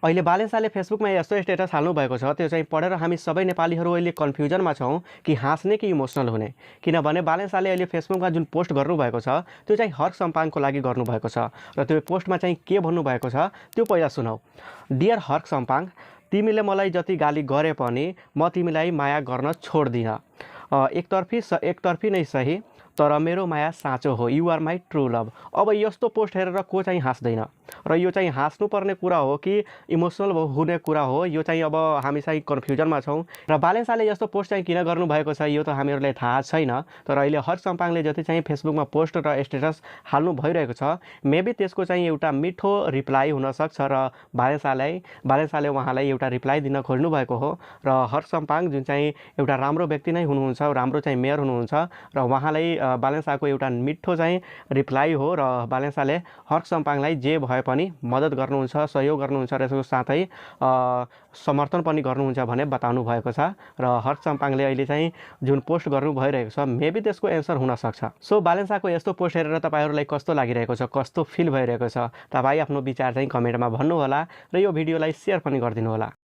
अहिले बालेन्साले फेसबुकमा यस्तो स्टेटस हाल्नु भएको छ, त्यो चाहिँ पढेर हामी सबै नेपालीहरू अहिले कन्फ्युजनमा छौँ कि हाँस्ने कि इमोसनल हुने। किनभने बालेन्साले अहिले फेसबुकमा जुन पोस्ट गर्नुभएको छ त्यो चाहिँ हर्क सम्पाङको लागि गर्नुभएको छ र त्यो पोस्टमा चाहिँ के भन्नुभएको छ त्यो पहिला सुनौ। डियर हर्क सम्पाङ, तिमीले मलाई जति गाली गरे पनि म तिमीलाई माया गर्न छोड्दिनँ। एकतर्फी नै सही, तर मेरो माया साँचो हो। You are my true love. अब यस्तो पोस्ट हेरेर को चाहिँ हाँस्दैन र यो चाहिँ हाँस्नुपर्ने कुरा हो कि इमोसनल हुने कुरा हो, यो चाहिँ अब हामी चाहिँ कन्फ्युजनमा छौँ। र बालेन्साले यस्तो पोस्ट चाहिँ किन गर्नुभएको छ यो त हामीहरूलाई थाहा छैन, तर अहिले हर्क सम्पाङले जति चाहिँ फेसबुकमा पोस्ट र स्टेटस हाल्नु भइरहेको छ मेबी त्यसको चाहिँ एउटा मिठो रिप्लाई हुनसक्छ र बालेन्साले उहाँलाई एउटा रिप्लाई दिन खोज्नु भएको हो। र हर्क सम्पाङ जुन चाहिँ एउटा राम्रो व्यक्ति नै हुनुहुन्छ, राम्रो चाहिँ मेयर हुनुहुन्छ र उहाँलाई बालेन्साको एउटा मिठो चाहिँ रिप्लाई हो र बालेन्साले हर्क सम्पाङलाई जे भए पनि मद्दत गर्नुहुन्छ, सहयोग गर्नुहुन्छ र यसको साथै समर्थन पनि गर्नुहुन्छ भने बताउनु भएको छ। र हर्क सम्पाङले अहिले चाहिँ जुन पोस्ट गर्नु भइरहेको छ मेबी त्यसको एन्सर हुनसक्छ। सो बालेन्साको यस्तो पोस्ट हेरेर तपाईँहरूलाई कस्तो लागिरहेको छ, कस्तो फिल भइरहेको छ, तपाईँ आफ्नो विचार चाहिँ कमेन्टमा भन्नुहोला र यो भिडियोलाई सेयर पनि गरिदिनु होला।